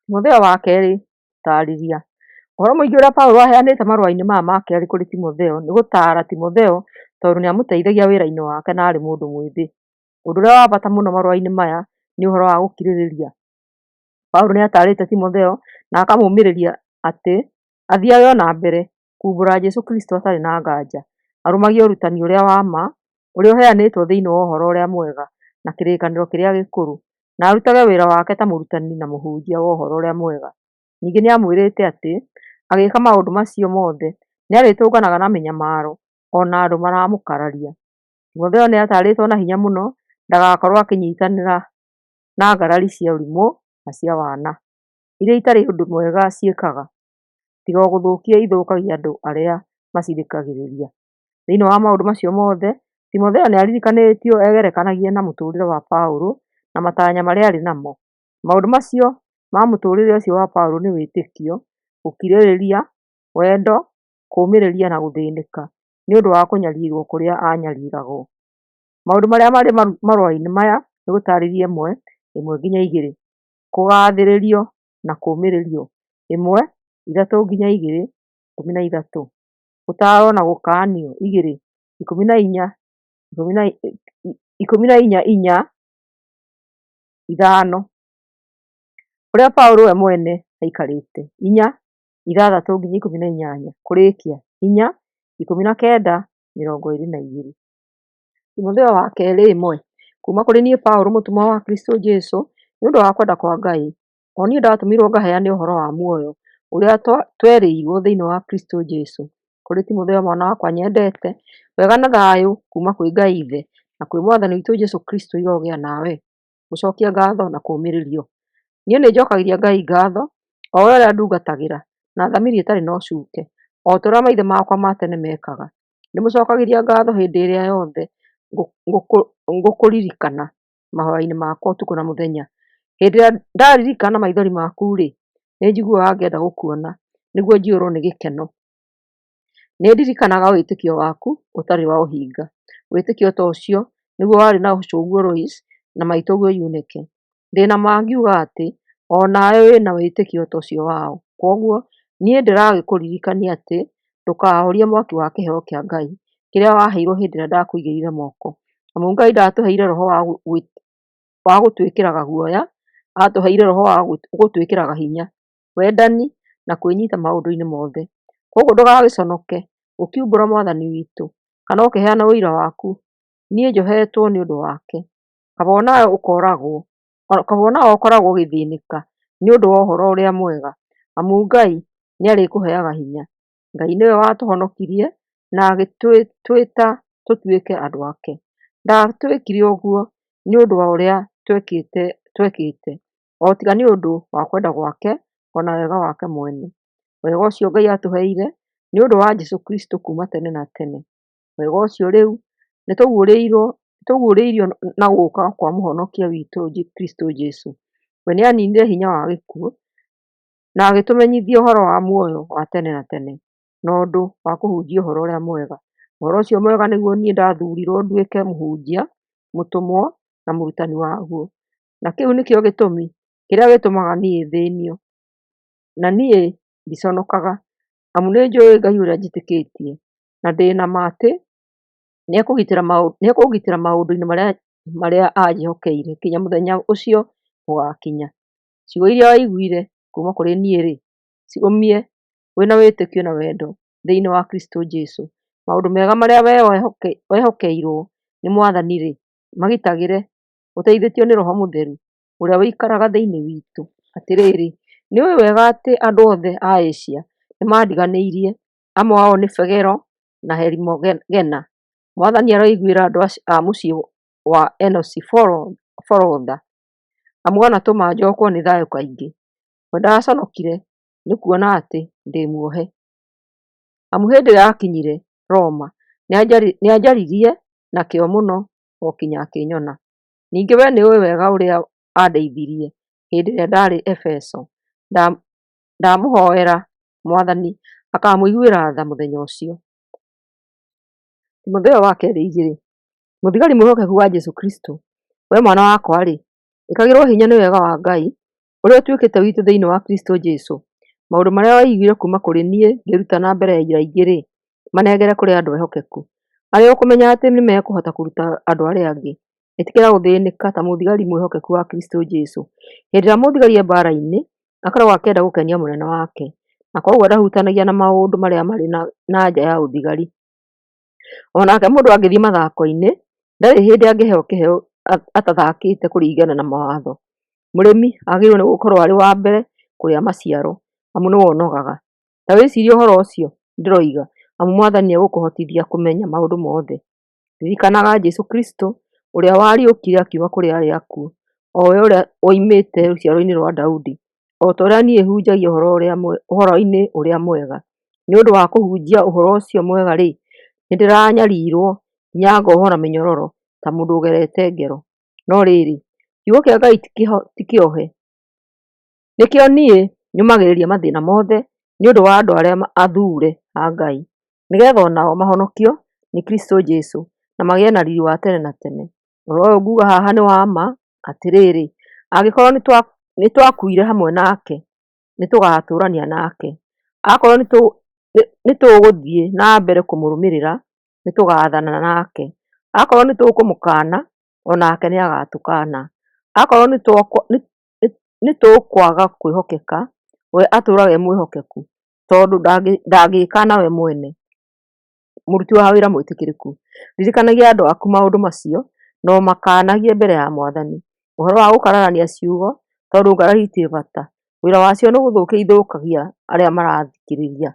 Timotheo wa kerĩ gũtaarĩria. Ũhoro mũingĩ ũrĩa Paũlũ aheanĩte marũa-inĩ maya ma kerĩ kũrĩ Timotheo nĩ gũtaara Timotheo tondũ nĩamũteithagia wĩra-inĩ wake na arĩ mũndũ mwĩthĩ. Ũndũ ũrĩa wa bata mũno marũa-inĩ maya nĩ ũhoro wa gũkirĩrĩria. Paũlũ nĩataarĩte Timotheo na akamũũmĩrĩria atĩ athiage o na mbere kuumbũra Jesũ Kristũ atarĩ na nganja, arũmagie ũrutani ũrĩa wa ma ũrĩa ũheanĩtwo thĩinĩ wa Ũhoro-ũrĩa-Mwega na kĩrĩkanĩro kĩrĩa gĩkũrũ, na arutage wĩra wake ta mũrutani na mũhunjia wa Ũhoro-ũrĩa-Mwega. Ningĩ nĩamwĩrĩte atĩ agĩĩka maũndũ macio mothe nĩarĩtũnganaga na mĩnyamaro o na andũ maramũkararia. Timotheo nĩataarĩtwo na hinya mũno ndagakorwo akĩnyiitanĩra na ngarari cia ũrimũ na cia wana, iria itarĩ ũndũ mwega ciĩkaga, tiga o gũthũkia ithũkagia andũ arĩa macithikagĩrĩria. Thĩinĩ wa maũndũ macio mothe, Timotheo nĩaririkanĩtio egerekanagie na mũtũũrĩre wa Paũlũ na matanya marĩa aarĩ namo. Maũndũ macio ma mũtũũrĩre ũcio wa Paũlũ nĩ wĩtĩkio, gũkirĩrĩria, wendo, kũũmĩrĩria na gũthĩĩnĩka nĩ ũndũ wa kũnyarirwo kũrĩa aanyariragwo. Maũndũ marĩa marĩ marũa-inĩ maya nĩ gũtaarĩria 1, 1-2, kũgaathĩrĩrio na kũũmĩrĩrio 1, 3-2, 13, gũtaarwo na gũkaanio 2, 14, 14:4, 5, ũrĩa Paũlũ we mwene aikarĩte 4, 6-18, kũrĩĩkia 4, 19, 22. Timotheo wa kerĩ 1 Kuuma kũrĩ niĩ Paũlũ, mũtũmwo wa Kristũ Jesũ nĩ ũndũ wa kwenda kwa Ngai, o niĩ ndatũmirwo ngaheane ũhoro wa muoyo ũrĩa twerĩirwo thĩinĩ wa Kristũ Jesũ, kũrĩ Timotheo mwana wakwa nyendete, wega na thayũ kuuma kwĩ Ngai Ithe na kwĩ Mwathani witũ Jesũ Kristũ irogĩa nawe. Gũcokia ngatho na kũũmĩrĩrio. Niĩ nĩnjokagĩria Ngai ngatho, o we ũrĩa ndungatagĩra na thamiri ĩtarĩ na ũcuuke, o ta ũrĩa maithe makwa ma tene meekaga. Ndĩmũcokagĩria ngatho hĩndĩ ĩrĩa yothe ngũkũririkana mahoya-inĩ makwa ũtukũ na mũthenya. Hĩndĩ ĩrĩa ndaririkana maithori maku-rĩ, nĩnjiguaga ngĩenda gũkuona, nĩguo njiyũrwo nĩ gĩkeno. Nĩndirikanaga wĩtĩkio waku ũtarĩ wa ũhinga. Wĩtĩkio ta ũcio nĩguo warĩ na cũguo Lois na maitũguo Eunike. Ndĩ na ma ngiuga atĩ o nawe wĩ na wĩtĩkio ta ũcio wao. Kwoguo niĩ ndĩragĩkũririkania atĩ ndũkahorie mwaki wa kĩheo kĩa Ngai kĩrĩa waheirwo hĩndĩ ĩrĩa ndakũigĩrĩire moko. Amu Ngai ndaatũheire roho wa gũtwĩkĩraga guoya, aatũheire roho wa gũtwĩkĩraga hinya, wendani na kwĩnyita maũndũ-inĩ mothe. Kwoguo ndũgagĩconoke ũkiumbũra Mwathani witũ, kana ũkĩheana ũira waku, niĩ njohetwo nĩ ũndũ wake. Kaba onawe ũkoragwo ũgĩthĩnĩka nĩ ũndũ wa Ũhoro-ũrĩa-Mwega, amu Ngai nĩarĩkũheaga hinya. Ngai nĩwe watũhonokirie na agĩtwĩta tũtuĩke andũ ake. Ndaatwĩkire ũguo nĩ ũndũ wa ũrĩa twekĩte, o tiga nĩ ũndũ wa kwenda gwake o na wega wake mwene. Wega ũcio Ngai aatũheire nĩ ũndũ wa Jesũ Kristũ kuuma tene na tene. Wega ũcio rĩu nĩtũguũrĩirio na gũũka kwa Mũhonokia witũ Kristũ Jesũ. We nĩaninire hinya wa gĩkuũ, na agĩtũmenyithia ũhoro wa muoyo wa tene na tene, na ũndũ wa kũhunjia Ũhoro-ũrĩa-Mwega. Ũhoro ũcio Mwega nĩguo niĩ ndathuurirwo nduĩke mũhunjia, mũtũmwo na mũrutani waguo. Na kĩu nĩkĩo gĩtũmi kĩrĩa gĩtũmaga niĩ thĩĩnio. Na niĩ ndiconokaga, amu nĩnjũũĩ Ngai ũrĩa njĩtĩkĩtie, na ndĩ na ma atĩ nĩekũngitĩra maũndũ-inĩ marĩa anjĩhokeire nginya mũthenya ũcio ũgaakinya. Ciugo iria waiguire kuuma kũrĩ niĩ-rĩ, cirũmie wĩ na wĩtĩkio na wendo thĩinĩ wa Kristũ Jesũ. Maũndũ mega marĩa wee wehokeirwo nĩ Mwathani-rĩ, magitagĩre ũteithĩtio nĩ Roho Mũtheru ũrĩa ũikaraga thĩinĩ witũ. Atĩrĩrĩ, nĩũĩ wega atĩ andũ othe a Asia nĩmandiganĩirie, amwe ao nĩ Fegelo na Herimogena. Mwathani aroiguĩra andũ a mũciĩ wa Onesiforo tha, amu anatũma njookwo nĩ thayũ kaingĩ. We ndaaconokire nĩ kuona atĩ ndĩ muohe. Amu hĩndĩ ĩrĩa aakinyire Roma nĩanjaririe na kĩyo mũno o kinya akĩnyona. Ningĩ wee nĩũĩ wega ũrĩa aandeithirie hĩndĩ ĩrĩa ndaarĩ Efeso. Ndamũhoera Mwathani akaamũiguĩra tha mũthenya ũcio. Timotheo wa kerĩ 2. Mũthigari mwĩhokeku wa Jesũ Kristũ. Wee mwana wakwa-rĩ, ĩkagĩrwo hinya nĩ wega wa Ngai Ũrĩa ũtuĩkĩte witũ thĩinĩ wa Kristũ Jesũ. Maũndũ marĩa waiguire kuuma kũrĩ niĩ ngĩrutana mbere ya aira aingĩ-rĩ, manengere kũrĩ andũ ehokeku, arĩa ũkũmenya atĩ nĩmekũhota kũruta andũ arĩa angĩ. Ĩtĩkĩra gũthĩĩnĩka ta mũthigari mwĩhokeku wa Kristũ Jesũ. Hĩndĩ ĩrĩa mũthigari e mbaara-inĩ, akoragwo akĩenda gũkenia mũnene wake, na kwoguo ndahutanagia na maũndũ marĩa marĩ na nja ya ũthigari. O nake mũndũ angĩthiĩ mathako-inĩ, ndarĩ hĩndĩ angĩheo kĩheo atathakĩte kũringana na mawatho. Mũrĩmi agĩrĩirwo nĩ gũkorwo arĩ wa mbere kũrĩa maciaro, amu nĩwe ũnogaga. Ta wĩcirie ũhoro ũcio ndĩroiga, amu Mwathani nĩegũkũhotithia kũmenya maũndũ mothe. Ririkanaga Jesũ Kristũ, ũrĩa wariũkire akiuma kũrĩ arĩa akuũ, o we ũrĩa woimĩte rũciaro-inĩ rwa Daudi, o ta ũrĩa niĩ hunjagia Ũhoro-inĩ ũrĩa Mwega. Nĩ ũndũ wa kũhunjia Ũhoro ũcio Mwega-rĩ, nĩndĩranyariirwo nginya ngohwo na mĩnyororo ta mũndũ ũgerete ngero. No rĩrĩ, kiugo kĩa Ngai ti kĩohe. Nĩkĩo niĩ nyũmagĩrĩria mathĩna mothe nĩ ũndũ wa andũ arĩa athuure a Ngai, nĩgeetha o nao mahonokio nĩ Kristũ Jesũ na magĩe na riiri wa tene na tene. Ũhoro ũyũ nguuga haha nĩ wa ma, atĩrĩrĩ, angĩkorwo nĩtwakuire hamwe nake, nĩtũgaatũũrania nake; akorwo nĩtũgũthiĩ na mbere kũmũrũmĩrĩra, nĩtũgaathana nake; akorwo nĩtũkũmũkaana, o nake nĩagatũkaana; akorwo nĩtũkwaga kwĩhokeka, we atũũraga e mwĩhokeku, tondũ ndangĩĩkaana we mwene. Mũruti wa wĩra mwĩtĩkĩrĩku, ririkanagia andũ aku maũndũ macio, na ũmakaanagie mbere ya Mwathani. Ũhoro wa gũkararania ciugo, tondũ ngarari itirĩ bata, wĩra wacio nĩ gũthũkia ithũkagia arĩa marathikĩrĩria.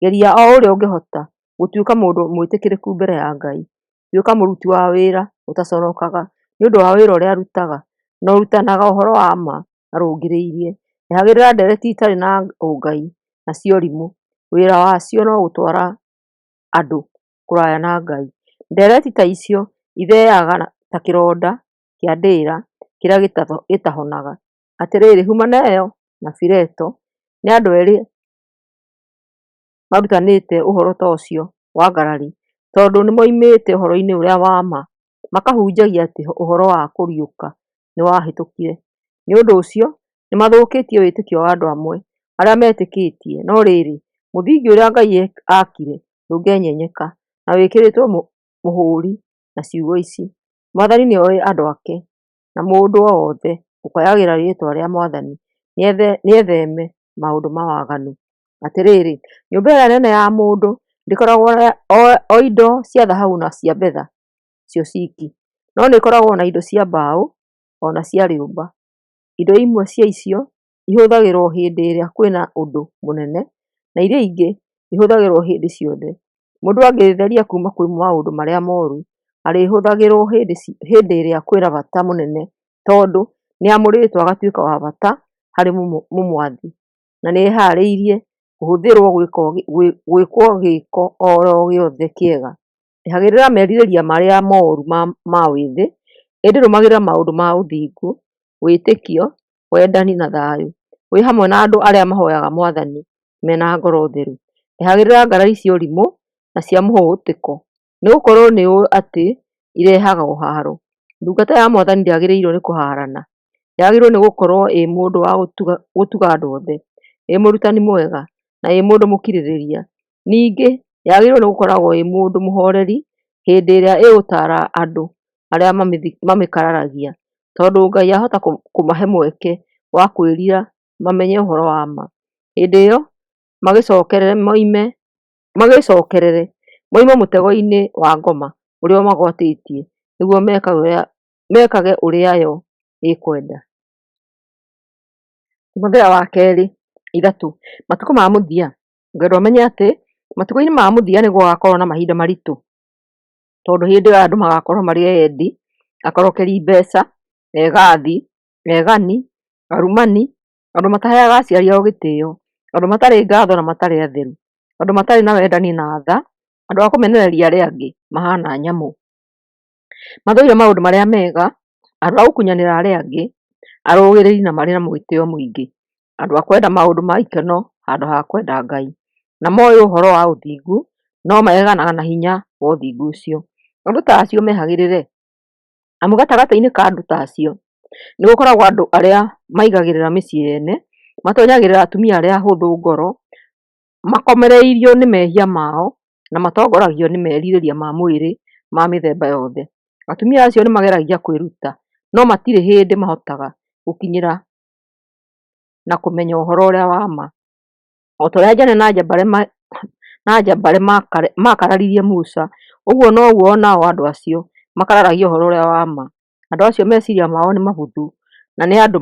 Geria o ũrĩa ũngĩhota gũtuĩka mũndũ mwĩtĩkĩrĩku mbere ya Ngai. Tuĩka mũruti wa wĩra ũtaconokaga nĩ ũndũ wa wĩra ũrĩa arutaga, na ũrutanaga ũhoro wa ma arũngĩrĩirie. Ehagĩrĩra ndeereti itarĩ na ũngai na cia ũrimũ, wĩra wacio no gũtwara andũ kũraya na Ngai. Ndeereti ta icio itheaga ta kĩronda kĩa ndĩĩra kĩrĩa gĩtahonaga. Atĩrĩrĩ, Humeneo na Fileto nĩ andũ eerĩ marutanĩte ũhoro ta ũcio wa ngarari, tondũ nĩmoimĩte ũhoro-inĩ ũrĩa wa ma, makahunjagia atĩ ũhoro wa kũriũka nĩwahĩtũkire. Nĩ ũndũ ũcio nĩmathũkĩtie wĩtĩkio wa andũ amwe arĩa metĩkĩtie. No rĩrĩ, mũthingi ũrĩa Ngai aakire ndũngĩenyenyeka, na wĩkĩrĩtwo mũhũũri na ciugo ici: Mwathani nĩoĩ andũ ake, na mũndũ o wothe ũkayagĩra rĩĩtwa rĩa Mwathani nĩetheme maũndũ ma waganu. Atĩrĩrĩ, nyũmba ĩrĩa nene ya mũndũ ndĩkoragwo o indo cia thahabu na cia betha cio ciiki, no nĩĩkoragwo na indo cia mbaũ o na cia rĩũmba. Indo imwe cia icio ihũthagĩrũo hĩndĩ ĩrĩa kwĩna ũndũ mũnene, na iria ingĩ ihũthagĩrũo hĩndĩ ciothe. Mũndũ angĩĩtheria kuuma kwĩ maũndũ marĩa moru, arĩhũthagĩrũo hĩndĩ ĩrĩa kwĩna bata mũnene tondũ nĩamũrĩtwo agatuĩka wa bata harĩ mũmwathi, na nĩeharĩirie kũhũthĩrũo gwĩkwo gĩĩko o gĩothe kĩega. Ehagĩrĩra merirĩria marĩa mooru ma wĩthĩ, ĩndĩ rũmagĩrĩra maũndũ ma ũthingu, wĩtĩkio, wendani na thayũ, wĩ hamwe na andũ arĩa mahoyaga Mwathani me na ngoro theru. Ehagĩrĩra ngarari cia ũrimũ na cia mũhũtĩko, nĩgũkorwo nĩũĩ atĩ irehaga o haaro. Ndungata ya Mwathani ndĩagĩrĩirwo nĩ kũhaarana, yagĩrĩirwo nĩ gũkorwo ĩ mũndũ wa gũtuga andũ othe, ĩ mũrutani mwega, na ĩ mũndũ mũkirĩrĩria. Ningĩ yagĩrĩirwo nĩ gũkoragwo ĩ mũndũ mũhooreri hĩndĩ ĩrĩa ĩgũtaara andũ arĩa mamĩkararagia, tondũ Ngai ahota kũmahe mweke wa kwĩrira mamenye ũhoro wa ma. Hĩndĩ ĩyo magĩĩcokerere moime mũtego-inĩ wa ngoma ũrĩa ũmagwatĩtie nĩguo mekage ũrĩa yo ĩkwenda. Timotheo wa kerĩ ithatũ. Matukũ ma mũthia. Ngwenda ũmenye atĩ matukũ-inĩ ma mũthia nĩ gũgakorũo na mahinda maritũ, tondũ hĩndĩ ĩyo andũ magakorũo marĩ eyendi, akorokeri mbeca, egathi, egani, arumani, andũ mataheaga aciari ao gĩtĩo, andũ matarĩ ngatho na matarĩ atheru, andũ matarĩ na wendani na tha, andũ a kũmenereria arĩa angĩ mahana nyamũ, mathũire maũndũ marĩa mega, andũ a gũkunyanĩra arĩa angĩ, arũgĩrĩri na marĩ na mwĩtĩo mũingĩ, andũ a kwenda maũndũ ma ikeno handũ ha kwenda Ngai, na moĩ ũhoro wa ũthingu, no mareganaga na hinya wa ũthingu ũcio. Andũ ta acio mehagĩrĩre, amu gatagatĩ-inĩ ka andũ ta acio Nĩ gũkoragwo andũ arĩa maigagĩrĩra mĩciĩ yene, matonyagĩrĩra atumia arĩa ahũthũ ngoro, makomereirio nĩ mehia mao, na matongoragio nĩ merirĩria ma mwĩrĩ ma mĩthemba yothe. Atumia acio nĩ mageragia kwĩruta, no matirĩ hĩndĩ mahotaga gũkinyĩra na kũmenya ũhoro ũrĩa wa ma. O ta ũrĩa Jane na Jambare maakararirie Musa, ũguo noguo o nao andũ acio makararagia ũhoro ũrĩa wa ma. Andũ acio meciria mao nĩ mabuthu, na nĩ andũ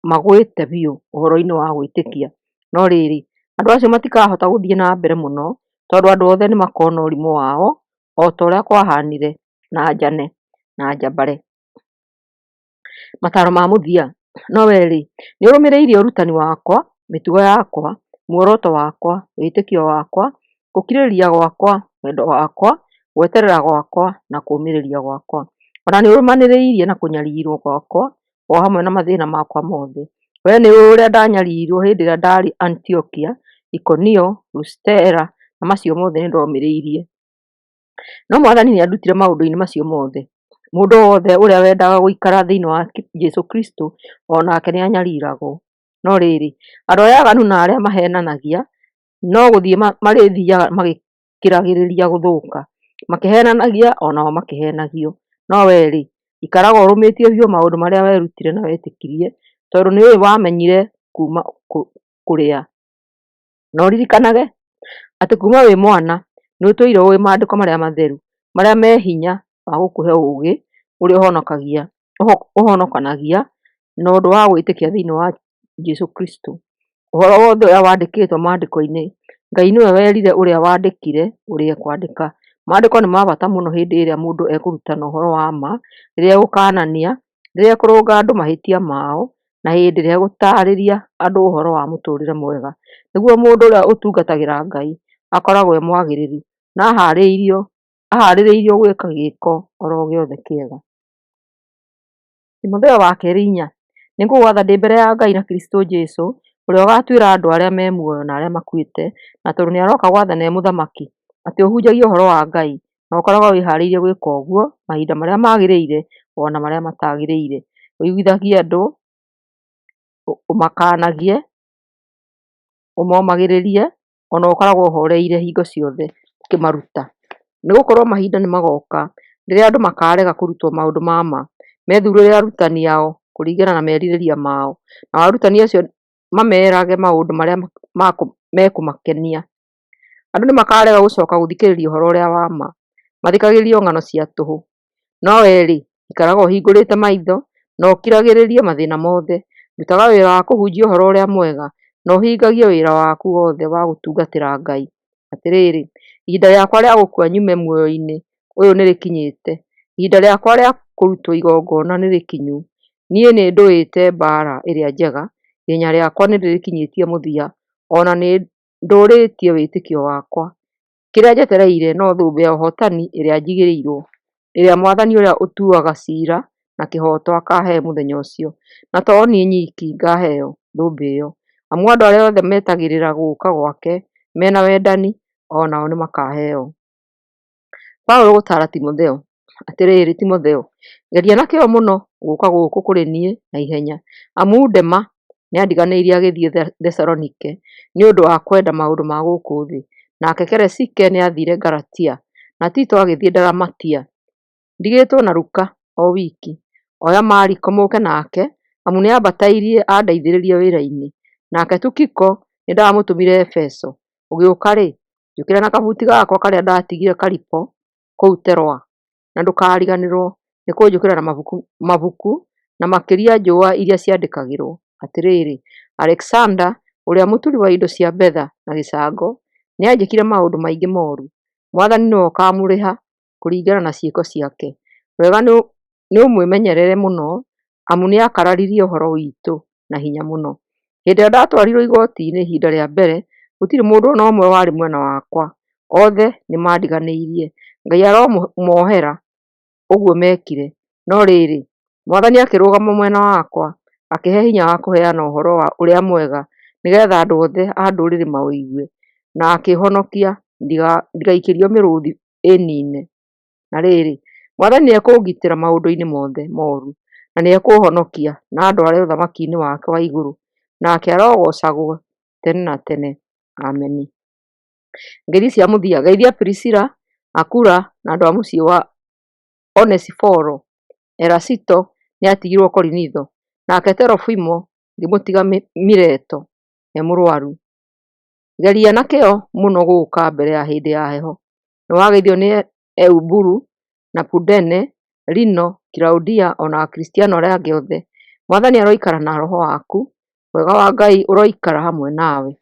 magũĩte biũ ũhoro-inĩ wa gwĩtĩkia. No rĩrĩ, andũ acio matikahota gũthiĩ na mbere mũno, tondũ andũ othe nĩmakona ũrimũ wao, o ta ũrĩa kwahaanire na Jane na Jambare. Mataaro ma mũthia. No wee-rĩ, nĩũrũmĩrĩire ũrutani wakwa, mĩtugo yakwa, muoroto wakwa, wĩtĩkio wakwa, gũkirĩrĩria gwakwa, wendo wakwa, gweterera gwakwa, na kũũmĩrĩria gwakwa. O na nĩũrũmanĩrĩirie na kũnyarirwo gwakwa o hamwe na mathĩna makwa mothe. Wee nĩũũĩ ũrĩa ndanyaririrwo hĩndĩ ĩrĩa ndaarĩ Antiokia, Ikonio, Lusitera, na macio mothe nĩndomĩrĩirie. No Mwathani nĩandutire maũndũ-inĩ macio mothe. Mũndũ o wothe ũrĩa wendaga gũikara thĩinĩ wa Jesũ Kristũ o nake nĩanyariragwo. No rĩrĩ, andũ arĩa aaganu na arĩa maheenanagia no gũthiĩ marĩthiiaga magĩkĩragĩrĩria gũthũka, makĩheenanagia o nao makĩheenagio. No wee-rĩ, ikaraga ũrũmĩtie biũ maũndũ marĩa werutire na wetĩkirie, tondũ nĩũĩ wamenyire kuuma kũrĩ a. Na ũririkanage atĩ kuuma wĩ mwana nĩũtũire ũũĩ Maandĩko marĩa matheru, marĩa me hinya wa gũkũhe ũũgĩ ũrĩa ũhonokanagia na ũndũ wa gwĩtĩkia thĩinĩ wa Jesũ Kristũ. Ũhoro wothe ũrĩa wandĩkĩtwo Maandĩko-inĩ, Ngai nĩwe werire ũrĩa waandĩkire ũrĩa ekwandĩka. Maandĩko nĩ ma bata mũno hĩndĩ ĩrĩa mũndũ ekũrutana ũhoro wa ma, rĩrĩa egũkaanania, rĩrĩa ekũrũnga andũ mahĩtia mao, na hĩndĩ ĩrĩa egũtaarĩria andũ ũhoro wa mũtũũrĩre mwega, nĩguo mũndũ ũrĩa ũtungatagĩra Ngai akoragwo e mwagĩrĩru na ahaarĩirio gwĩka gĩĩko o gĩothe kĩega. Timotheo wa kerĩ inya. Nĩngũgwatha ndĩ mbere ya Ngai na Kristũ Jesũ, ũrĩa ũgaatuĩra andũ arĩa me muoyo na arĩa makuĩte, na tondũ nĩarooka gwathana e Mũthamaki, atĩ ũhunjagie ũhoro wa Ngai, na ũkoragwo wĩhaarĩirie gwĩka ũguo mahinda marĩa magĩrĩire o na marĩa matagĩrĩire. Ũiguithagie andũ, ũmakaanagie, ũmomagĩrĩrie, o na ũkoragwo ũhooreire hingo ciothe ũkĩmaruta. Nĩgũkorwo mahinda nĩmagoka rĩrĩa andũ makaarega kũrutwo maũndũ ma ma, methurĩre arutani ao kũringana na merirĩria mao, nao arutani acio mameerage maũndũ marĩa mekũmakenia. Andũ nĩmakarega gũcoka gũthikĩrĩria ũhoro ũrĩa wa ma, mathikagĩrĩrie o ng'ano cia tũhũ. No wee-rĩ, ikaraga ũhingũrĩte maitho na ũkiragĩrĩrie mathĩna mothe, rutaga wĩra wa kũhunjia Ũhoro-ũrĩa-Mwega, na ũhingagie wĩra waku wothe wa gũtungatĩra Ngai. Atĩrĩrĩ, ihinda rĩakwa rĩa gũkua nyume muoyo-inĩ ũyũ nĩrĩkinyĩte, ihinda rĩakwa rĩa kũrutwo igongona nĩrĩkinyu. Niĩ nĩndũĩte mbaara ĩrĩa njega, ihenya rĩakwa nĩndĩrĩkinyĩtie mũthia, o na nĩndũũrĩtie wĩtĩkio wakwa. Kĩrĩa njetereire no thũmbĩ ya ũhootani ĩrĩa njigĩirwo, ĩrĩa Mwathani ũrĩa ũtuaga ciira na kĩhooto akaahe mũthenya ũcio, na to niĩ nyiki ngaaheo thũmbĩ ĩyo, amu andũ arĩa othe metagĩrĩra gũũka gwake me na wendani o nao nĩmakaheo. Paũlũ gũtaara Timotheo. Atĩrĩrĩ, Timotheo, geria na kĩyo mũno gũũka gũkũ kũrĩ niĩ na ihenya, amu Dema nĩandiganĩirie agĩthiĩ Thesalonike nĩ ũndũ wa kwenda maũndũ ma gũkũ thĩ, nake Keresike nĩathiire Galatia, na Tito agĩthiĩ Dalamatia. Ndigĩtwo na Luka o wiki. Oya Mariko mũũke nake, amu nĩambatairie andeithĩrĩrie wĩra-inĩ. Nake Tukiko nĩndamũtũmire Efeso. Ũgĩũka-rĩ, njũkĩra na kabuti gakwa karĩa ndaatigire Karipo kũu Teroa, na ndũkariganĩrwo nĩ kũnjũkĩra na mabuku, na makĩria njũa iria ciandĩkagĩrwo. Atĩrĩrĩ, Alekisanda ũrĩa mũturi wa indo cia betha na gĩcango nĩanjĩkire maũndũ maingĩ mooru. Mwathani nĩwe ũkaamũrĩha kũringana na ciĩko ciake. Wega nĩũmwĩmenyerere mũno, amu nĩakararirie ũhoro witũ na hinya mũno. Hĩndĩ ĩrĩa ndatwarirwo igooti-inĩ ihinda rĩa mbere, gũtirĩ mũndũ o na ũmwe warĩ mwena wakwa, othe nĩmandiganĩirie. Ngai aromohera ũguo meekire. No rĩrĩ, Mwathani akĩrũgama mwena wakwa, akĩĩhe hinya wa kũheana Ũhoro-ũrĩa-Mwega nĩgeetha andũ othe a ndũrĩrĩ maũigue, na akĩĩhonokia ndigaikĩrio mĩrũũthi ĩniine. Na rĩrĩ, Mwathani nĩekũngitĩra maũndũ-inĩ mothe mooru, na nĩekũũhonokia na andware ũthamaki-inĩ wake wa igũrũ, nake arogoocagwo tene na tene. Ameni. Ngeithi cia mũthia. Geithia Prisila, Akula, na andũ a mũciĩ wa Onesiforo. Erasito nĩatigirwo Korinitho, nake Terofimo ngĩmũtiga Mileto e mũrũaru. Geria na kĩyo mũno gũũka mbere ya hĩndĩ ya heho. Nĩwageithio nĩ Eubulu na Pudene, Lino, Kilaudia, o na Akristiano arĩa angĩ othe. Mwathani aroikara na roho waku. Wega wa Ngai ũroikara hamwe nawe.